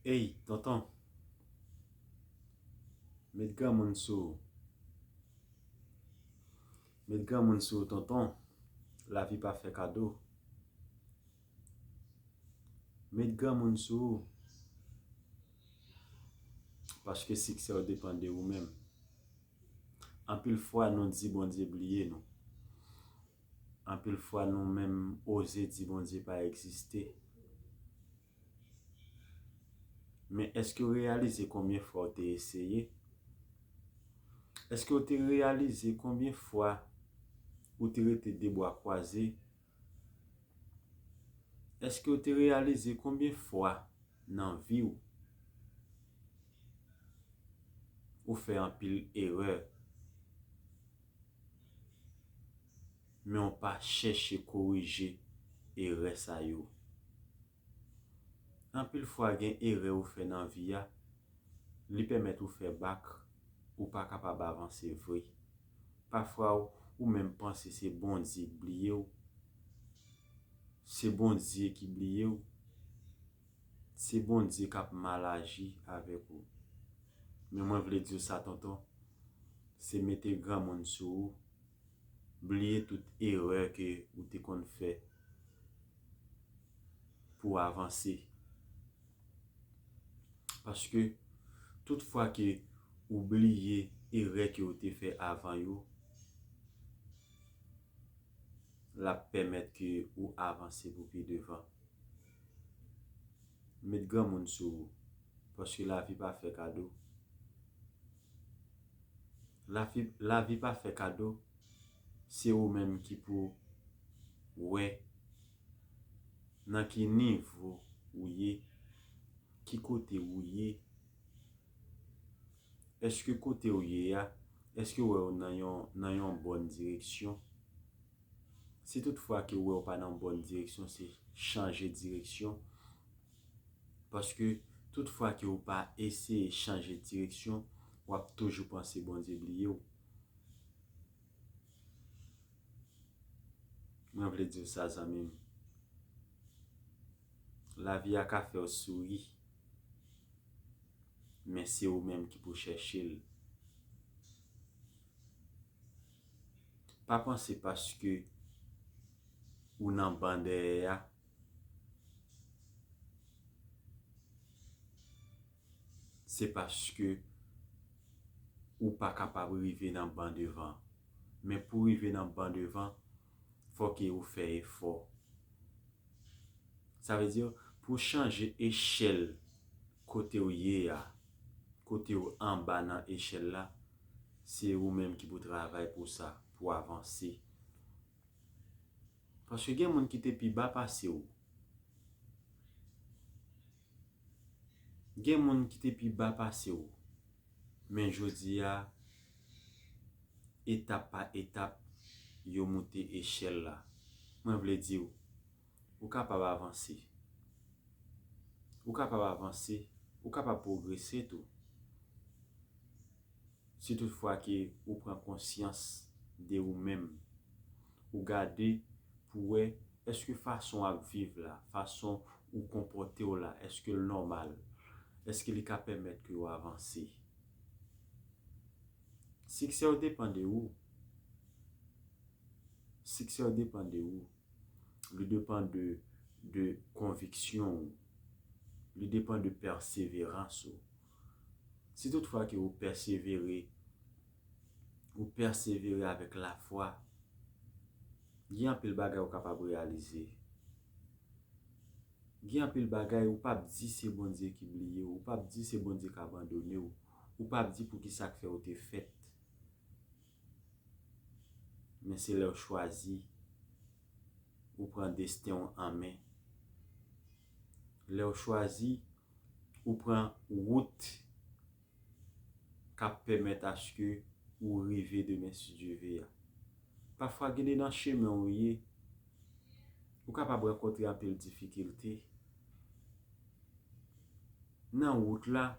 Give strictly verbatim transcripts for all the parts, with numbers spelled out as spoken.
Ey, tonton, met granmoun sou ou. Met granmoun sou ou, tonton. Lavi pa fè kado. Met granmoun sou ou. Paske siksè w depann de ou menm. Anpil fwa, nou di Bondye bliye nou. Anpil fwa, nou menm oze di Bondye pa egziste. Men èske w reyalize konbyen fwa w te eseye? Èske w te reyalize konbyen fwa ou te rete de bra kwaze? Èske w te reyalize konbyen fwa nan vi w ou fè anpil erè, men w pa chèche korije erè sa yo? Anpil fwa gen erè ou fè nan vi a, li pèmèt ou fè bak, ou pa kapab avanse vre. Pafwa ou, ou menm panse se Bondye k bliye w. Se Bondye ki bliye w. Se Bondye k ap mal aji avèk ou. Men mwen vle di w sa, tonton, se mete granmoun sou ou. Bliye tout erè ke ou te konn fè pou w avanse. Paske tout fwa ke ou bliye erè ke ou te fè avan yo, l ap pèmèt ke ou avanse pou pi devan. Met granmoun sou ou, paske lavi pa fè kado. Lavi, lavi pa fè kado, se ou menm ki pou wè nan ki nivo ou ye, ki kote ou ye. Èske kote ou ye a, èske w wè w nan yon, nan yon bòn direksyon? Si tout fwa ke w wè w pa nan bòn direksyon, se chanje direksyon. Paske tout fwa ke w pa eseye chanje direksyon, w ap toujou panse Bondye bliye w. Mwen vle di w sa, zanmi m. Lavi a ka fè w souri, men se ou menm ki pou chèche l. Pa panse paske ou nan ban dèyè a, se paske ou pa kapab rive nan ban devan. Men pou rive nan ban devan, fò ke ou fè efò. Sa vle di, pou chanje echèl kote w ye a, kote w anba nan echèl la, se ou menm ki pou travay pou sa, pou avanse. Paske gen moun ki te pi ba pase w. Gen moun ki te pi ba pase w. Men jodi a, etap pa etap, yo moute echèl la. Mwen vle di w, ou kapab avanse. Ou kapab avanse, ou kapab pwogrese tou. Si tout fwa ke ou pran konsyans de ou menm, ou gade pou wè èske fason w ap viv la, fason ou konpòte w la, èske l nòmal, èske li ka pèmèt ke w avanse. Siksè w depann de ou. Siksè w depann de ou. Li depann de, de konviksyon w. Li depann de pèseverans ou. Si tout fwa ke ou pèsevere, ou pèsevere avèk lafwa, gen anpil bagay ou kapab reyalize. Gen anpil bagay ou p ap di se Bondye ki bliye w, ou p ap di se Bondye k abandone w, ou p ap di poukisa k fè ou te fèt. Men se lè w chwazi, ou pran desten w an men. Lè w chwazi, ou pran wout k ap pèmèt aske ou rive demen si Dye ve a. Pafwa gen de nan chemen w ye, ou kapab rankontre anpil difikilte. Nan wout la,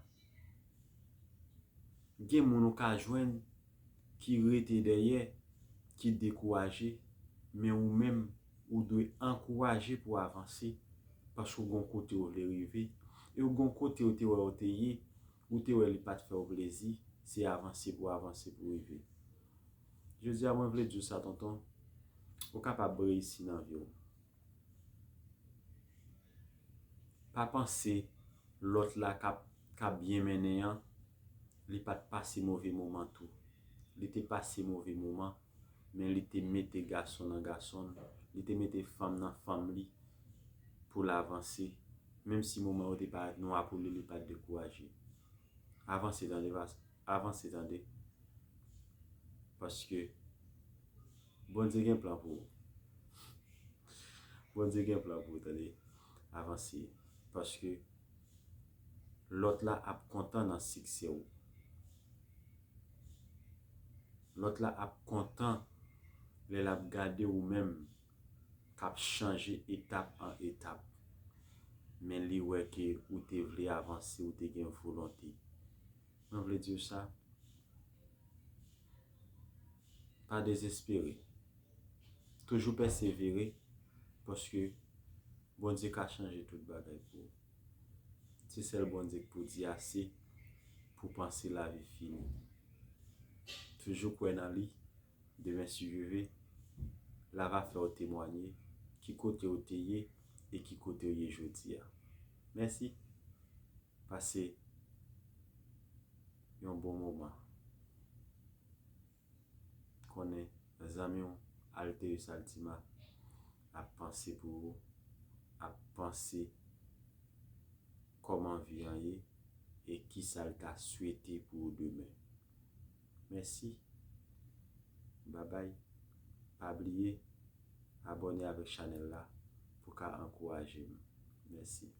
gen moun ou ka jwenn ki rete dèyè, ki dekouraje, men ou menm, ou dwe ankouraje pou w avanse, paske w gen yon kote w vle rive, e w gen Yon kote ou te wè ou te ye, ou te wè li pa t fè w plezi, se avanse pou avanse pou rive. Jodi a, mwen vle di w sa, tonton, ou kapab reyisi nan vi w. Pa panse lòt la k ap, k ap byen mennen an, li pa t pase move moman tou. Li te pase move moman, men li te mete gason nan gason l, li te mete fanm nan fanm li pou l avanse. Menm si moman yo te parèt nwa pou li, li pa t dekouraje. Avanse, tande, pas-, avanse, tande. Paske Bondye gen plan pou ou. Bondye gen plan pou ou, tande. Avanse. Paske lòt la ap kontan nan siksè w. Lòt la ap kontan lè l ap gade ou menm k ap chanje etap an etap. Men li wè ke ou te vle avanse, ou te gen volonte. Mwen vle di w sa, pa dezespere. Toujou pèsevere, paske Bondye ka chanje tout bagay pou ou. Se sèl Bondye k pou di ase pou panse lavi fini. Toujou kwè nan li, demen si Dye ve, la va fè w temwanye ki kote w te ye e ki kote w ye jodi a. Mèsi. Pase yon bon moman. Konnen zanmi w Alteus Altima ap panse pou ou, ap panse kòman vi an ye e kisa l ta swete pou ou demen. Mèsi. Babay. Pa bliye abòne avèk chanèl la pou ka ankouraje m. Mèsi.